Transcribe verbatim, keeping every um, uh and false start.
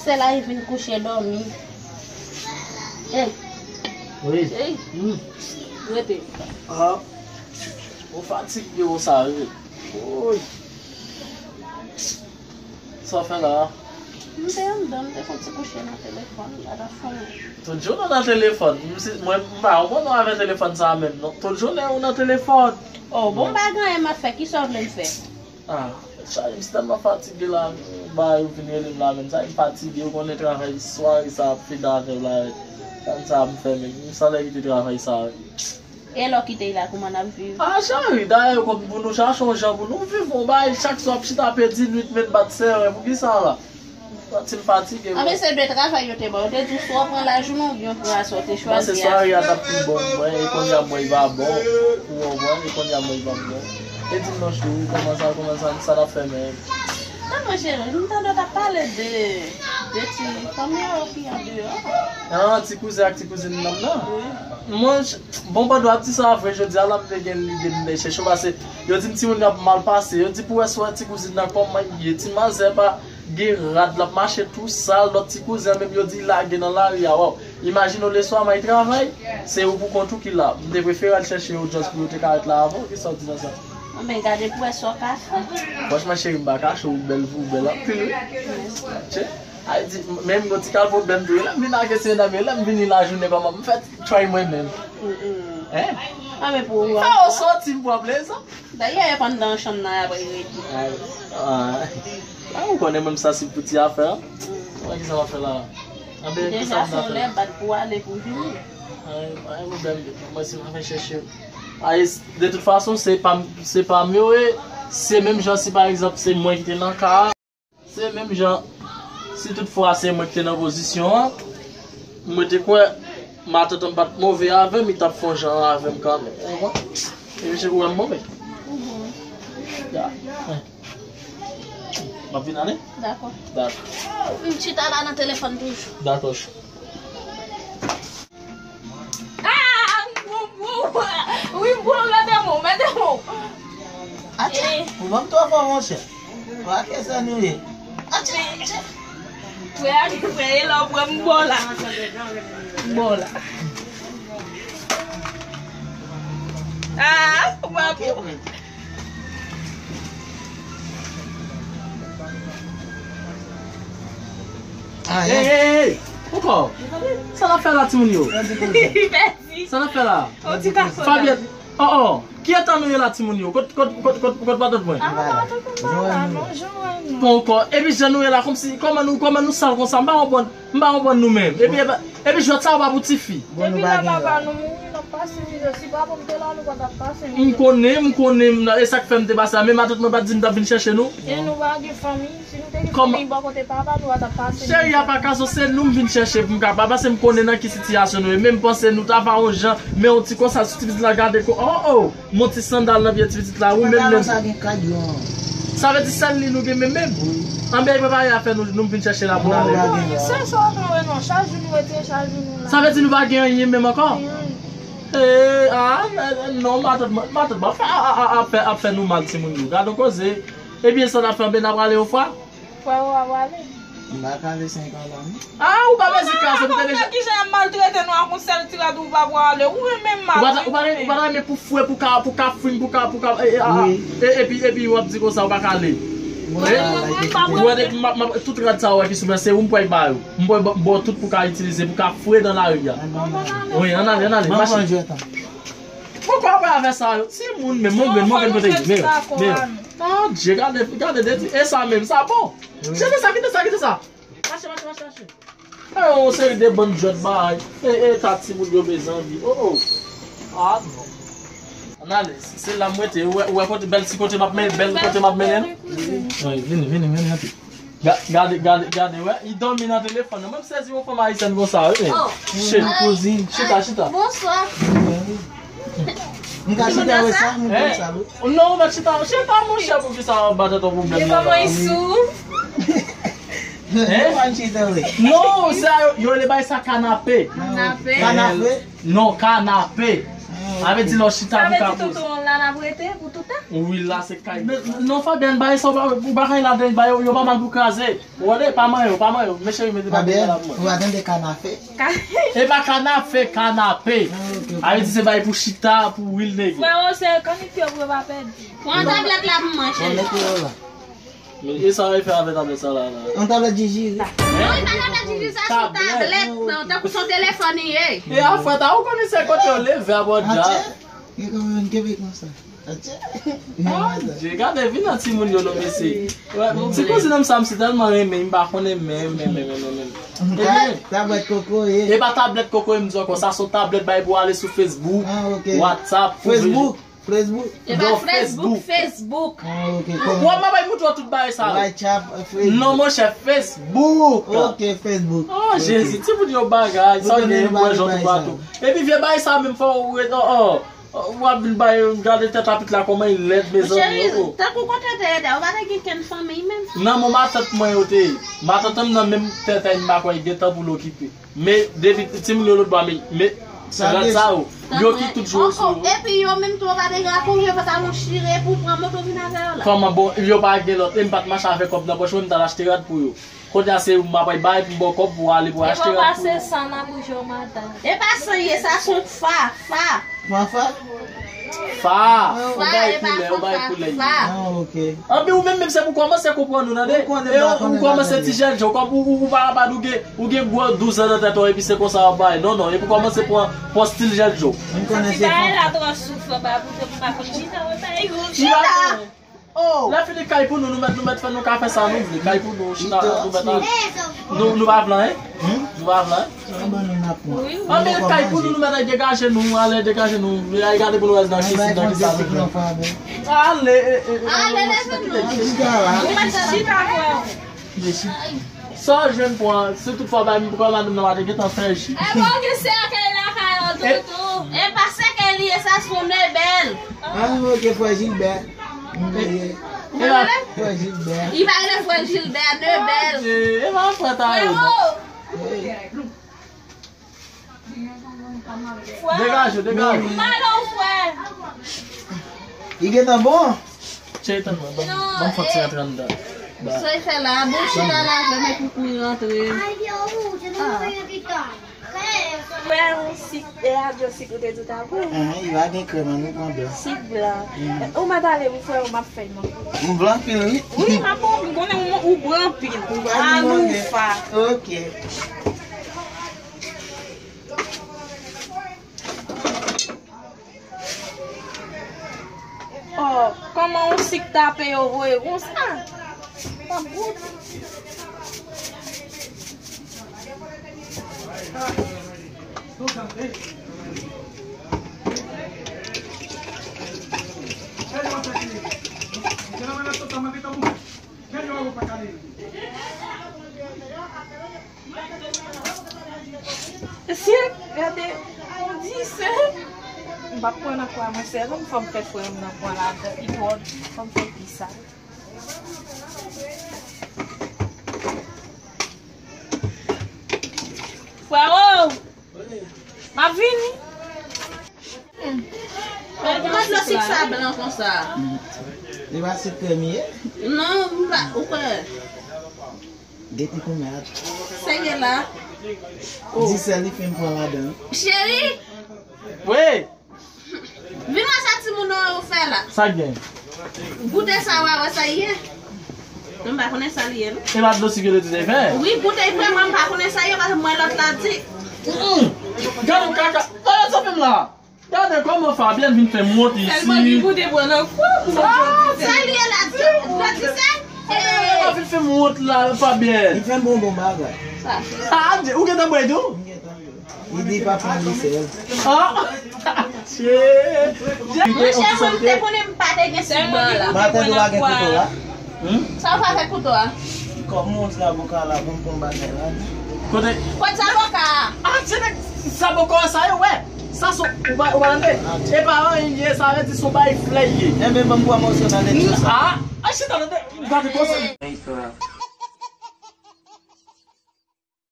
Sè la, li vin kouche dòmi. Ey. Wi. Ey. Hmm. Rete. Ah. Ou fatige konsa, wi. Oy. Sa w fè la? M te anndan, m te fè yon ti kouche nan telefòn, gade fon. Tout jounen w nan telefòn. M si, mwen, m pa konprann ou avè telefòn sa a menm, non. Tout jounen ou nan telefòn. Oh, bon, m pa gen anyen m ap fè, kisa w vle m fè? Ah, chaje m si tèlman fatige la, ba yo vin rele m la menm, sa m fatige, ou konnen travay sware sa ap fini avè w la, tann sa m fè menm, m sanlè kite travay sa. E lè w kite l la, kouman n ap viv? Ah, cheri, dayè, kòm pou nou chache yon jan pou nou viv, yon bagay, chak swa ap chita pedi nwit, men bat sèren, poukisa la? Santi l fatige, wi. Anben, se de travay yo te ba w. Yo te di w swa w pran lajounen oubyen w pran aswè, w te chwazi aswè. Mwen se sware a t ap pi bon pou mwen, e kounye a mwen li pa bon. Ou konprann? E kounye a mwen li pa bon. E di m non, cheri, kòman sa, kòman sa, sa n ap fè menm? Non, monchè, m tande w t ap pale de, de ti fanmi yo ki andeyò. Ah, ti kouzen ak ti kouzin nan nan? Wi. Mwen, ch-, bon, pandan w ap di sa vre, jodi a la, m te gen lide m te chèche w, paske yo di m timoun yo ap mal pase. Yo di pou wè si w wè ti kouzin nan kòman l ye, ti manzè pa gen rad, l ap mache tou sal, lòt ti kouzen an menm yo di lage nan lari a, waw. Imajine w leswa m al travay, se ou pou kont ou ki la. M te prefere al chèche yo just pou yo te ka ret la avè w, kisa w di nan sa? Anben, gade pou wè sa w ka fè. Franchman, cheri, m pa kache w, ou bèl, ou bèl anpil, wi. Mèsi. Che, ay di, menm yon ti kal pwoblèm tou, lè m vin ak eseye nan men, lè m vini lajounen kòman, m fè try mwen menm. Mm, mm. Hein? Anben, pou ou. Fè w soti, m pran plezi. Dayè, e pa anndan chanm nan y ap rete. Ay, ah. Ah, ou konnen menm sa se pou ti afè, an? Mwen, kisa w ap fè la? Anben, deja kisa m ta fè? Son lè bat pou ale pou vini. Ay, ay, pwoblèm, mwen si m ap fè chèche. Ay, de tout fason, se pa m, se pa m yo, e se menm jan si, pa egzanp, se mwen ki te nan ka a. Se menm jan, si toutfwa se mwen ki te nan pozisyon an, mwen te kwè matant an pa t move avè m, li t ap fè yon jan avè m kanmenm. Ou konprann? E misye kwè m move. Mhm. Ya. M ap vin ale? Dakò. Dakò. M chita la nan telefòn toujou. Dakò. Ah, m bon, m bon. Wi, m bon, mete m, mete m. Atcha, eh, ou ban m twò fò, monchè. Wa ke sa nou ye. Atcha, atcha. Frè a gen frè, e la w pran m bò la. M bò la. Ah, ou pa bon. Ah, hey, hey, hey. Ankò. Sa n ap fè la, timoun yo? Sa n ap fè la? Fabienne, oh, oh. Ki eta nou ye la, timoun yo? Kot, kot, kot, kot, kot matant mwen? Ah, matant mwen pa la, non, jan wè nou. Poko. Epi jan nou ye la, kòmsi, kòman nou, kòman nou sal konsa? M pa konprann. M pa konprann nou menm. Epi, epi, epi jwèt sa yo pa pou tifi. Depi lè papa nou mouri, n ap pase mizè. Si papa m te la, nou pa t ap pase mizè. M konnen, m konnen, m, e sa k fè m te pase la. Men matant mwen pa t di m t ap vin chèche nou. E nou pa gen fanmi. Si nou te gen fanmi bò kote papa, nou pa t ap pase mizè. Cheri a pa ka sou, se nou m vin chèche pou m ka pa, paske m konnen nan ki sitiyasyon nou ye. Men m panse nou ta va yon jan, men yon ti konsa, sou ti pitit la gade ko, oh, oh. Mon ti sandal nan pye ti pitit la, ou menm menm. Pantalon sa gen kad yo. Sa vle di sèl li nou gen menm menm? Wi. Anben, prepare afè nou, nou vin chèche la pou nou ale. Se sa nou wè non, chak jou nou retire, chak jou nou la. Sa vle di nou pa gen anyen menm ankò? Anyen. Eh, ah, eh, eh, non, matant, matant, ap fè, a, a, a, ap fè, ap fè nou mal, timoun yo. Gade yon koze. Ebyen, sa n ap fè, anben, n ap ale yon fwa? Frè ou a prale. M pa ka lese yon kòlòn. Ah, ou pa bezwen kraze m te deja. Kijan y ap maltrete nou ak yon sèl ti rad ou pa prale? Ou renmen mal. Ou pa ta, ou pa ta, ou pa ta renmen pou fwe, pou ka, pou ka fwin, pou ka, pou ka, e, e, a, a, e, epi, epi w ap di konsa, ou pa ka ale. Ou wè, m, m, m, tout rad sa ou wè ki sou mwen, se ou m pral ba yo. M pral ba, ba w tout pou ka itilize, pou ka fwe nan lari a. Wi, ann ale, ann ale, mache. Poukwa w ap fè sa yo? Timoun, men mwen, men mwen, men mwen, men mwen. Adje, gade, gade, de, e sa menm, sa bon. Kite sa, kite sa, kite sa. Mache, mache, mache, mache. E yon seri de bann jwèt bagay. E, e, ka timoun yo bezwen anvi. Oh, oh. Ah, non. Ann ale, se la m rete. Ou wè, ou wè kote, bèl ti kote m ap mennen, bèl kote m ap mennen. Wi, vini, vini, vini, antre. Ga-, gade, gade, gade, wè, li dòmi nan telefòn nan. Mwen m sezi yon fanm ayisyèn konsa, wi, men. Oh. Cheri, kouzin, chita, chita. Bonswa. M ka chita wè sa, m konn sa, wi. Non, ou mèt chita, chita, monchè, poukisa w ap ba tèt ou pwoblèm nan la? Hein? Ou pa chita, wi. Non, sa, yo, yo le bay sa kanape. Kanape? Kanape? Non, kanape. Ah, ok. Sa vle di lè w chita pou ka poze. N ap rete pou tout tan? Wi, la se kay. Men, non, Fabienne, bagay sa, ou pa, ou pa kay ladan, bagay yo, yo pa mal pou kraze. Ou wè, pa manyen, pa manyen. Men cheri, mete pa Fabienne, la pou mwen. Ou pa tande kanafe? Ka- E pa kanafe, kanape. Ah, ok, ok. A vle di se bagay pou chita, pou wil nèg. Frèo, se kannik yo pou yo pa pèdi. Pran tablèt la pou mwen, cheri. Bon, mete yo la. Men e sa yo fè avè tablèt sa la, la? Yon tablèt jijiri. Non, e pa tablèt jijiri, sa se yon tablèt, non, tankou se yon telefòn li ye. E a frè ta, ou konnen se kote yo leve a bò dja. Atè, gen kòman youn kenbe konsa. Atè. Mon Dye, gade, vin nan timoun yo non, mesye. Ti kouzin m sa, m si tèlman renmen, m pa konnen men, men, men, men, men, men. Tablèt kokoye. E pa tablèt kokoye m di ankò, sa se yon tablèt bay pou ale sou Facebook, WhatsApp, Facebook. Facebook? E pa Facebook, Facebook. Ah, ok. Kòman? Wè, m ap bay moutre w tout bagay sa yo. WhatsApp, Facebook. Non, monchè, Facebook. Ok, Facebook. Oh, Jezi, timoun yo bagay, sa gen yon jan toupatou. Epi vye bagay sa menm fò ou ret, oh, oh, w ap vin bay, gade tèt a pitit la kòman li lèd, mezanmi, oh. Tankou kote te ye, ou pa te gen kenn fanmiy menm? Nan men matant mwen yo te ye. Matant m nan menm tèt a, m pa kwè li gen tan pou l okipe. Men depi timoun yo lòtbò a, men, men rad sa yo, yo ki tout jou sou yo. Epi yo menm tou, yo pa te gen akonje, yo pa t al nan chire pou pran moto vin avè yo la. Kòman, bon, yo pa gen lòt, e m pa t mache avèk kòb nan pòch mwen, m t al achte rad pou yo. Kounye a se m ap bay pou m ba w kòb pou w ale pou w achte rad pou yo. E pa se sa n ap bouje w madanm. E pa sa ye, sa se yon fa, fa. Fa, fa? Fa, ou bay koulè, ou bay koulè. Ah, ok. Anpi ou menm, menm se pou kòmanse konprann ou, tande? E ou kòmanse ti jèn jan, kòm ou, ou, ou pa kapab, ou gen, ou gen gwo douz an nan tèt ou, epi se konsa w ap bay. Non, non, e pou kòmanse pran, pran stil jèn jan. M konnen se bagay la twò soufran, ba, pou m pa konn chita, mwen pa yon chita. Oh! Lè fini kay pou nou, nou mèt, nou mèt fè, nou ka fè sa nou vle. Kay pou nou, chita, nou mèt a, nou, nou pa vle anyen? Nou pa vle anyen? Anben kay pou nou, nou mèt a degaje nou, ale degaje nou. Ay gade pou nou wè nan kisa, nan kisa nou vle. Ale, e, e, e, ale, leve nou. Chita la. Ou mèt chita, frè. Sa w jwenn pran, si tout fwa bay m pran madanm nan, pa te gentan fè ji. E bon, gen sèkèy lakay ou toutou. E pa sèkèy li ye, sa se yon nebèl. Ah, ok, frè Gilbert. Frè Gilbert. Li pa rele frè Gilbert, nebèl. E pa frè ta yo, non. Degaje, degaje. Malo, frè. Li gentan bon? Cheri, tann mwen, ban m fè ti rantre anndan. Sa y fè la, bon, chita la, fè men pou kouri rantre. Frè, yon sik, e a di w sik ou te di w ta pran? Li pa gen krèm, an nou pran blan. Sik blan. Ou mèt ale, wi, frè, ou m ap fè non. Ou blan anpil, wi. Wi, m ap pran, m konnen ou, ou blan anpil. An nou fa. Ok. Oh, kòman yon sik tape yo voye konsa? Pa gout. Sye, gade, on di se. M p ap pran nan kwa mwen sèl, fò m fè frè m nan pran ladan, li twò di, fò m fè pi sa. Frèo! M ap vini. Kòman dlo sik sa blan konsa? Li pa sik krèm ye? Non, m pa, ou kwè? Depi konbyen ap? Serye la. Di sèl li fin pran ladan. Cheri! Wi! Vin wè sa timoun yo fè la. Sa k gen? Goute sa, w a wè sa ye. Mwen m pa konnen sa li ye, non. E pa dlo sik yo te di te fè? Wi, goute, vrèman, m pa konnen sa ye, paske mwen lòt la di. Mm-mm. Gade yon kaka. Gade sa fè m la. Gade kòman Fabienne vin fè m wont isi. Tèlman li goute pran nan kou. Ah, sa li ye la, dlo di sèl? Fabienne vin fè m wont la, Fabienne. Li fè m bon, bon bagay. Sa. Ah, ou gentan bwè tou? Li di pa pran li sèl. Ah! Monchè, mwen m te konnen m pa te gen sèl mwen ki goute pran nan kwa. Maten ou pa gen kouto la? Hmm? Sa w fè avèk kouto a? Kòm ou di avoka la, bon, bon bagay la. Kote? Kot zavoka a? Ah, se nèg zavoka sa yo, wè. Sa se, ou pa, ou pa tande? E pa anyen ye, sa vle di se yon bay flè ye. Enben, ban m pran mòso nan lèt sa. Ah, ah, chita tande. Gade konsa.